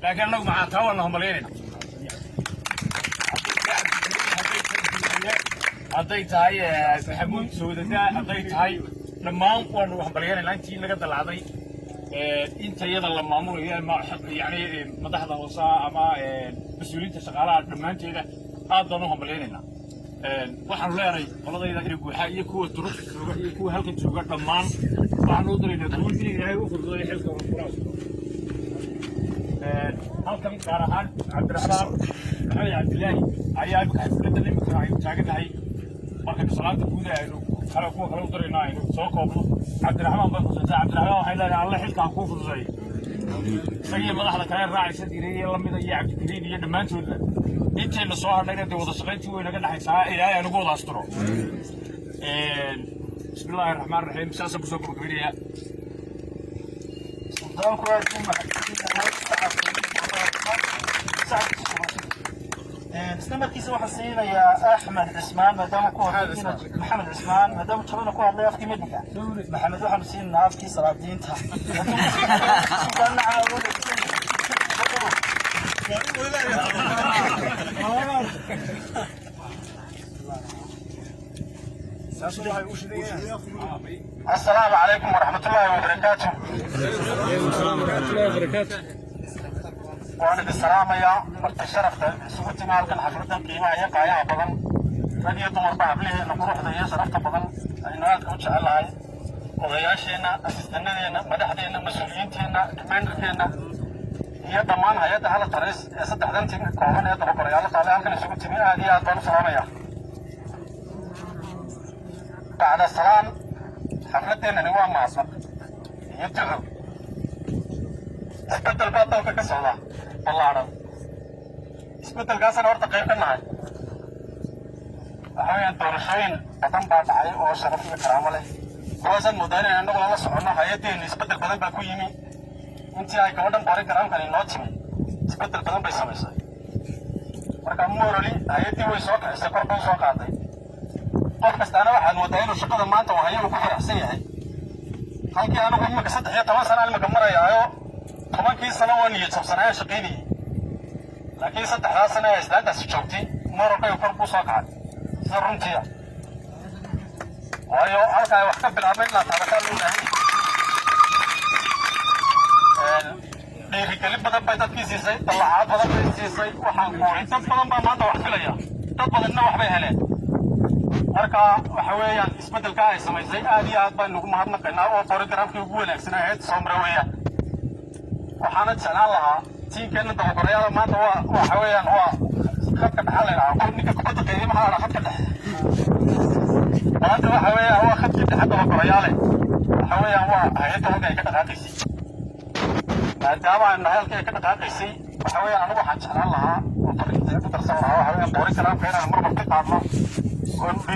Laakiin annagu maxaa taa waana hambalyaynayna, hadday tahay Maxamuud Sowdadaa, hadday tahay dhammaan, waanu hambalyaynaynaa intii naga dalacday, inta iyada la maamulayo, yani madaxda hoose ama mas-uuliyiinta shaqaalaha dhammaanteeda aad baan u hambalyaynaynaa. Waxaanu leenahay qoladayda inay guuxaa iyo kuwa durugta jooga iyo kuwa halkan jooga dhammaan waxaanu u diraynaa guul in Ilaahay u fududeeyo xilka kuraas. Halkan gaar ahaan Cabdiraxmaan Maxamed Cabdilaahi ayaa imika xafladdan imika aynu taagannahay. Markaynu salaanta guud aynu kale kuwa kale u dirayno aynu soo koobno, Cabdiraxmaan bay khusaysaa. Cabdiraxmaan waxay leedahay Alle xilkaan kuu fududeeyo, isagiyo madaxda kale raacaysa, Diireeye lamida iyo Cabdikariin iyo dhammaantoodba. Intayna soo hadhayna dee wada shaqayntii way naga dhexaysaa, Ilaahay anugu wada asturo. Bismi illaahi raxmaan raxiim, saasaan kusoo gabagabaynayaa. Suldaanku aad buu mahadsan yahay. Isla markiisa waxaan siinayaa Axmed Cismaan, maadaama ku hadlay, Maxamed Cismaan, maadaama jabana ku hadlay afkii mediga. Maxamed waxaanu siinaynaa afkii salaadiinta. Suldaanna caawo. السلام عليكم ورحمة الله وبركاته. Waan idin salaamayaa marti sharafta isugu timi halkan xafladan qiimaha iyo qaayaha badan, rag iyo dumarba, habliheenna quruxda iyo sharafta badan aynu aadka u jecelahay, odayaasheenna, asistanadeenna, madaxdeenna, mas-uuliyiinteenna, commanderkeenna iyo dhammaan hay-adda Hala Taris ee saddexdan tim kooban ee dabagorayaalo taale halkan isugu timi, aad iyo aad baan u salaamayaa. Bacda salaan, xafladeennani waa mahadnaq iyo duco. Isbeddel baa dalka ka socda ballaadhan, isbeddelkaasana horta qayb ka nahay. Waxa weeyaan doorashooyin badan baa dhacay oo sharaf iyo karaamo leh, kuwaasaan moodaa inaynu annaguna la soconno. Hay-addeennu isbeddel badan baa ku yimi intii ay gabadhan borogaraamkan inoo timi, isbeddel badan bay samaysay. Marka morally hay-addii way soo kicisay, kor bay soo qaaday. Qof kastaana waxaad moodaa inuu shaqada maanta uu hayo uu ku faraxsan yahay, halkii anigu imika 13 sana imika marayaayo, 10kii sano waa niyad jabsanaayo shaqaynayay, laakiin 3daa sano ee islaantaasi joogtay moralkayga kor buu soo kacay sida runtiia, waayo halka ay wax ka bilaabeen ilaa taabataa loo baahan yahay. Dhiirigelin badan bay dadkii siisay, dallacaad badan bay siisay. Waxaan kuuray dad badan baa maanta wax filaya, dad badanna wax bay heleen. Marka waxa weeyaan isbeddelka ay samaysay aad iyo aad baan ugu mahadnaqaynaa, oo borogaraamkii ugu wanaagsanaa ahayd soo mara weeyaan. Waxaana jeclaan lahaa tiinkeenna dabagorayaada maanta waa waxa weeyaan waa khadka dhexa la yidhaha. Ninka kubadda qeydiye maxaa la dhahaa? Khadka dhexe. Maanta waxa weeyaan waa khadkii dhexe dabagorayaale, waxa weeyaan waa hay-adda halka ay ka dhaqaaqaysay. Maadaama aan nahay halkii ay ka dhaqaaqaysay, waxa weeyaan anigu waxaan jeclaan lahaa oo fariinta ku darsan lahaa waxa weeyaan borogaraamka inaan marmar ka qaadno oo